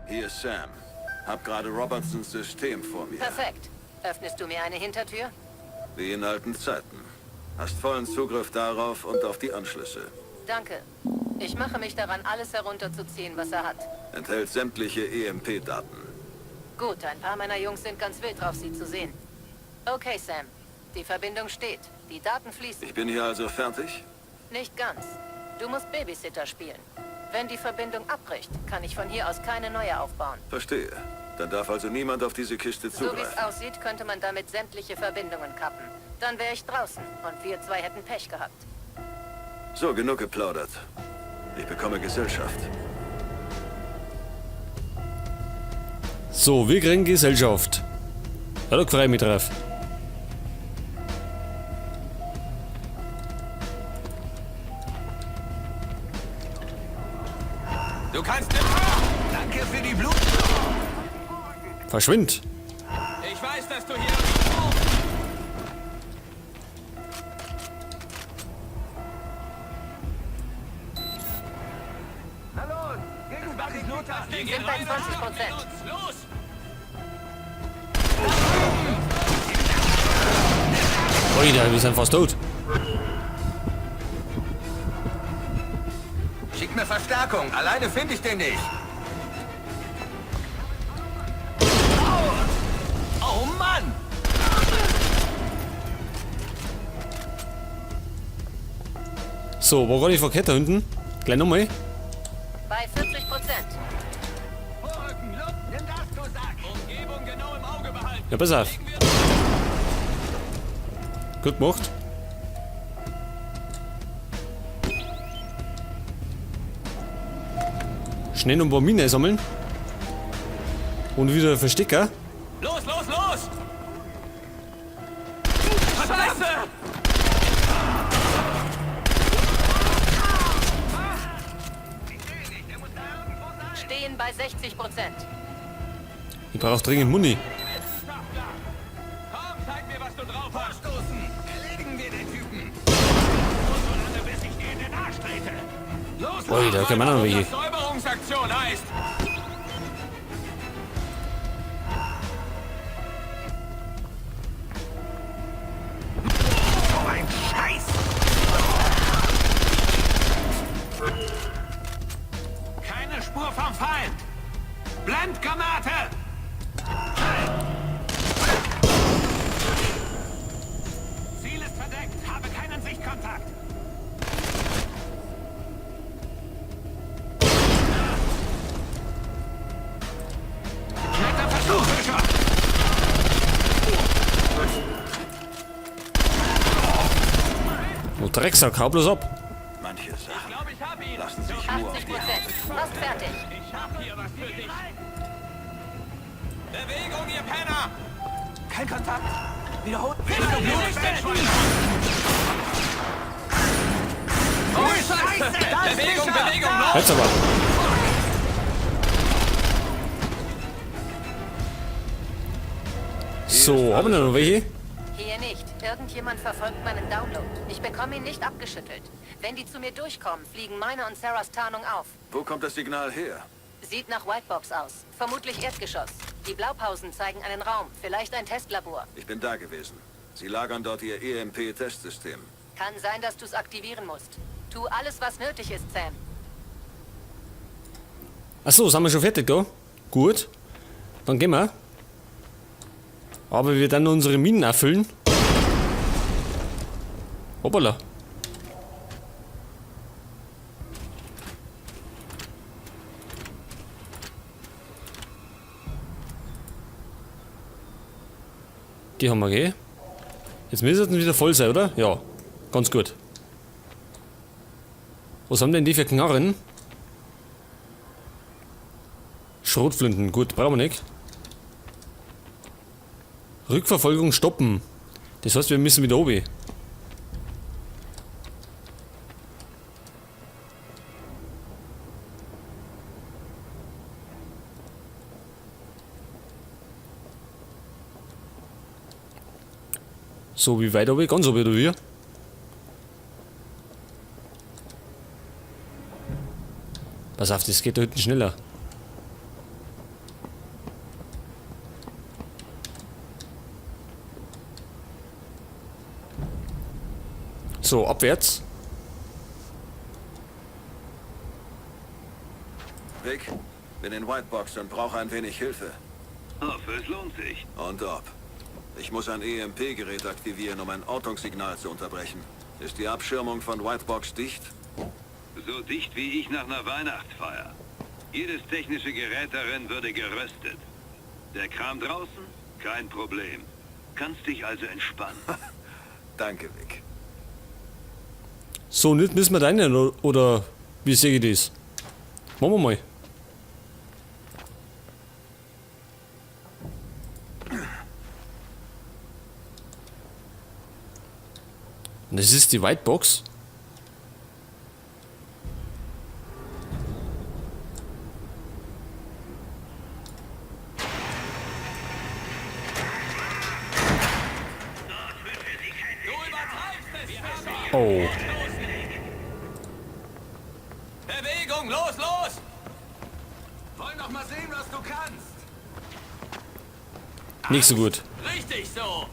Hier ist Sam. Hab gerade Robertsons System vor mir. Perfekt. Öffnest du mir eine Hintertür? Wie in alten Zeiten. Hast vollen Zugriff darauf und auf die Anschlüsse. Danke. Ich mache mich daran, alles herunterzuziehen, was er hat. Enthält sämtliche EMP-Daten. Gut, ein paar meiner Jungs sind ganz wild drauf, sie zu sehen. Okay, Sam. Die Verbindung steht. Die Daten fließen. Ich bin hier also fertig? Nicht ganz. Du musst Babysitter spielen. Wenn die Verbindung abbricht, kann ich von hier aus keine neue aufbauen. Verstehe. Dann darf also niemand auf diese Kiste So wie es zugreifen. aussieht, könnte man damit sämtliche Verbindungen kappen. Dann wäre ich draußen und wir zwei hätten Pech gehabt. So, genug geplaudert. Ich bekomme Gesellschaft. So, wir kriegen Gesellschaft. Ja, da freue ich mich drauf. Du kannst nicht. Danke für die Blut. Verschwind! Ich weiß, dass du hier. Na los! Gegen Wir Sind bei 20%. Los! Alter, wir sind fast tot. Schick mir Verstärkung. Alleine finde ich den nicht. Oh Mann! So, war gar nicht verkehrt da hinten. Gleich nochmal. Bei 40%. Vorrücken, los! Nimm das, du Sack! Umgebung genau im Auge behalten. Ja, pass auf. Gut gemacht. Schnell noch ein paar Minen sammeln. Und wieder Verstecker. Los, los, los! Scheiße! Stehen bei 60%. Ich brauche dringend Muni. Komm, zeig mir, was du drauf hast. Vorstoßen! Erledigen wir den Typen! Solange, bis ich dir in den Arsch trete. Los, Ui, da kann man noch welche. Was Säuberungsaktion heißt. So ein Scheiß! Keine Spur vom Feind. Blendgranate! Ziel ist verdeckt. Habe keinen Sichtkontakt. Netter Versuch, Fischer. Oh, Drecksack, hau bloß ab. Manche Sachen Ich glaube, ich hab ihn. lassen sich nur auf 80%. die harte Fast fertig. Ich hab hier was für dich. Bewegung, ihr Penner! Kein Kontakt! Wiederholt! Oh, Scheiße! Bewegung, Bewegung, los! Jetzt aber. So, haben wir noch welche? Hier nicht. Irgendjemand verfolgt meinen Download. Ich bekomme ihn nicht abgeschüttelt. Wenn die zu mir durchkommen, fliegen meine und Sarahs Tarnung auf. Wo kommt das Signal her? Sieht nach Whitebox aus. Vermutlich Erdgeschoss. Die Blaupausen zeigen einen Raum, vielleicht ein Testlabor. Ich bin da gewesen. Sie lagern dort ihr EMP-Testsystem. Kann sein, dass du's aktivieren musst. Tu alles, was nötig ist, Sam. Achso, sind wir schon fertig da? Gut. Dann gehen wir. Aber wir dann unsere Minen erfüllen. Hoppala. Die haben wir, gell? Jetzt müssen sie wieder voll sein, oder? Ja, ganz gut. Was haben denn die für Knarren? Schrotflinten, gut, brauchen wir nicht. Rückverfolgung stoppen. Das heißt, wir müssen wieder oben. So, wie weit oben? Ganz oben, oder wie? Pass auf, das geht da hinten schneller. So, abwärts. Vic, bin in Whitebox und brauche ein wenig Hilfe. Hoffe, es lohnt sich. Und ob. Ich muss ein EMP-Gerät aktivieren, um ein Ortungssignal zu unterbrechen. Ist die Abschirmung von Whitebox dicht? So dicht wie ich nach einer Weihnachtsfeier. Jedes technische Gerät darin würde geröstet. Der Kram draußen? Kein Problem. Kannst dich also entspannen. Danke, Vic. So, nicht müssen wir da rein, oder wie sehe ich das? Machen wir mal. Und das ist die Whitebox. Oh. Bewegung, los, los! Wollen doch mal sehen, was du kannst. Nicht so gut. Richtig so!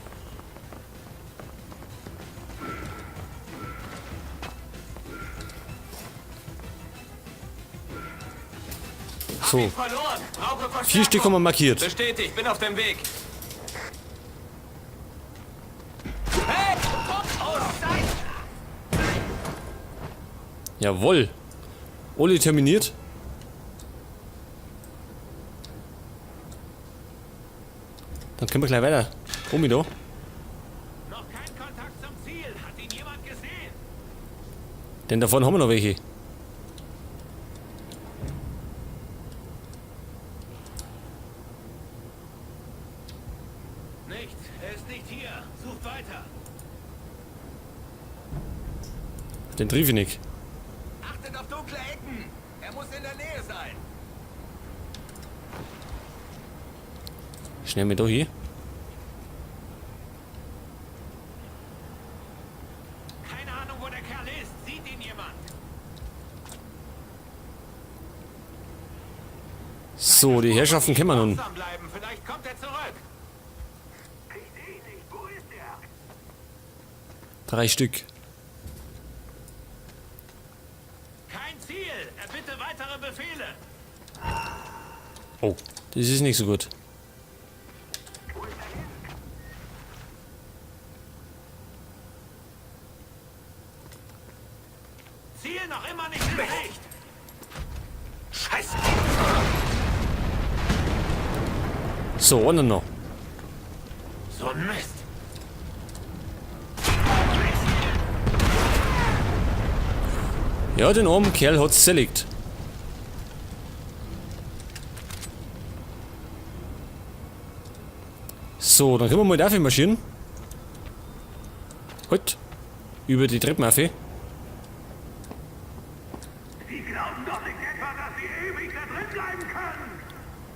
So, Verloren! Brauche Verstärkung! 4 Stück haben wir markiert. Bestätigt, bin auf dem Weg. Hey! Oh, Scheiße! Jawohl. Oli terminiert. Dann können wir gleich weiter. Omi da. Noch kein Kontakt zum Ziel. Hat ihn jemand gesehen? Denn davon haben wir noch welche. Nichts. Er ist nicht hier. Sucht weiter. Den triff ich nicht. Achtet auf dunkle Ecken. Er muss in der Nähe sein. Schnell mit da hier. Keine Ahnung, wo der Kerl ist. Sieht ihn jemand? So, die Herrschaften kennen wir nun. Wachsam bleiben. Vielleicht kommt er zurück. Ich sehe ihn nicht. Wo ist er? 3 Stück. Kein Ziel. Erbitte weitere Befehle. Oh, das ist nicht so gut. Ziel noch immer nicht in Sicht. Scheiße. So, einer noch. So ein Mist. Ja, den armen Kerl hat's zerlegt. So, dann können wir mal da marschieren. Halt. Über die Treppen auf. Die glauben doch nicht etwa, dass sie ewig da drin bleiben können.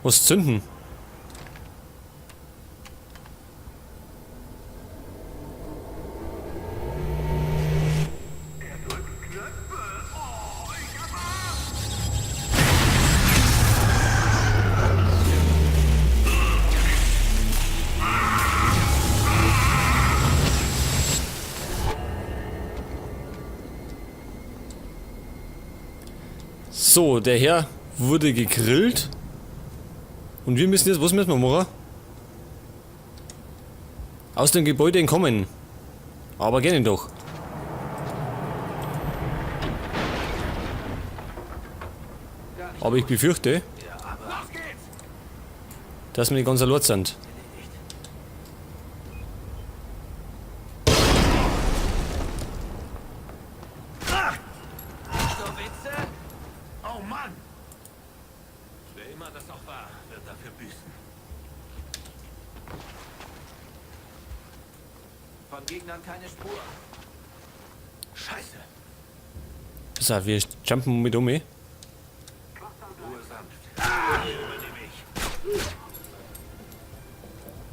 Was zünden? So, der Herr wurde gegrillt. Und wir müssen jetzt, was müssen wir machen? Aus dem Gebäude entkommen. Aber gerne doch. Aber ich befürchte, dass wir nicht ganz allein sind. So Witze? Oh Mann! Wer immer das auch war, wird dafür büßen. Von Gegnern keine Spur. Scheiße! So, wir jumpen mit um. Ruhe sanft. Übernehme ich.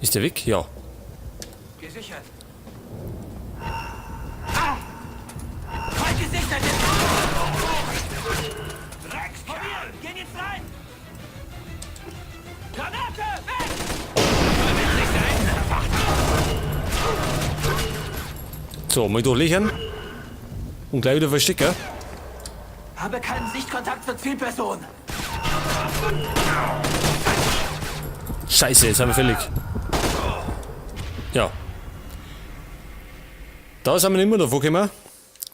Ist der weg? Ja. Gesichert. Voll gesichert! Dreckskerl! Gehen jetzt rein! Granate! Weg! Soll witzig sein? So, mal durchlöchern. Und gleich wieder verstecken. Habe keinen Sichtkontakt zur Zielperson. Scheiße, jetzt haben wir fällig. Ja. Da sind wir nicht mehr davor gekommen.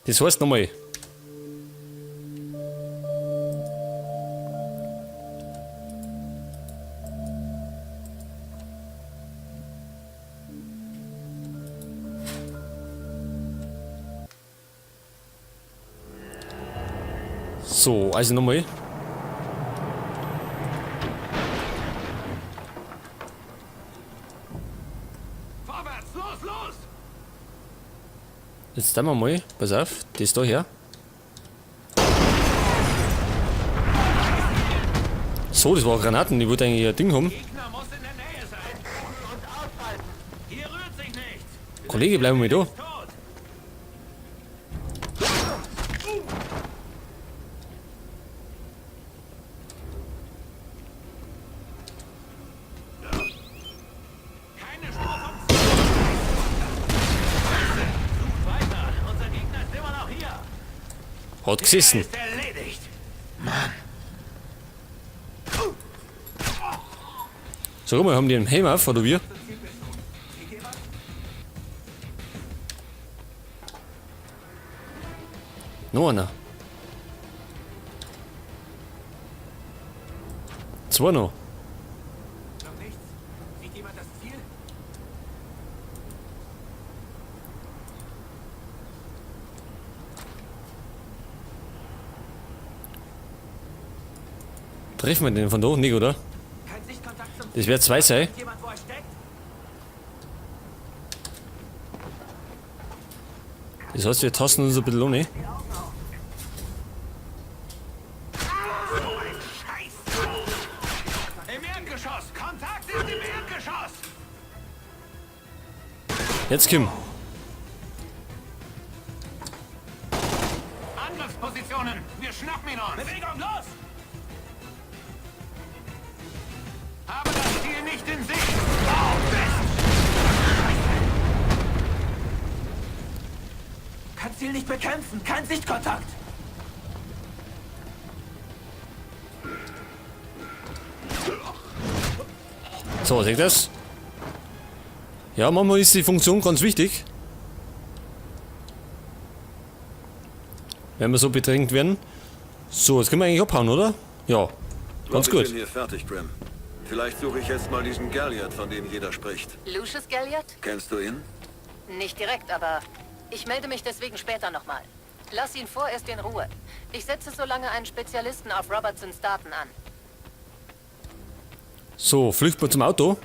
Das heißt nochmal. So, also nochmal. Vorwärts, los, los! Jetzt tun wir mal, pass auf, das da her. So, das war Granaten, ich wollte eigentlich ein Ding haben. Gegner muss in der Nähe sein. Und aufhalten. Hier rührt sich nichts. Kollege, bleib mal da. Tot. Keine Spur vom Ziel. Scheiße. Sucht weiter. Unser Gegner ist immer noch hier. Hat gesessen. Er ist erledigt. So, guck mal, haben die einen Helm auf, oder wir? Noch einer. Zwei noch. Noch nichts? Sieht jemand das Ziel? Treffen wir den von da? Nicht, oder? Kein Sichtkontakt zum Das wird zwei sein. Sieht jemand, wo er steckt? Das heißt, wir tasten uns ein bisschen ohne. Im Erdgeschoss. Kontakt ist im Erdgeschoss. Jetzt, Kim. Angriffspositionen. Wir schnappen ihn uns. Bewegung, los! Habe das Ziel nicht in Sicht. Oh, Mist! Kann Ziel nicht bekämpfen. Kein Sichtkontakt. So, seht ihr das? Ja, manchmal ist die Funktion ganz wichtig. Wenn wir so bedrängt werden. So, jetzt können wir eigentlich abhauen, oder? Ja, ganz Glaub, gut. Ich bin hier fertig, Grim. Vielleicht suche ich jetzt mal diesen Galliard, von dem jeder spricht. Lucius Galliard? Kennst du ihn? Nicht direkt, aber ich melde mich deswegen später nochmal. Lass ihn vorerst in Ruhe. Ich setze so lange einen Spezialisten auf Robertsons Daten an. So, flüchten wir zum Auto.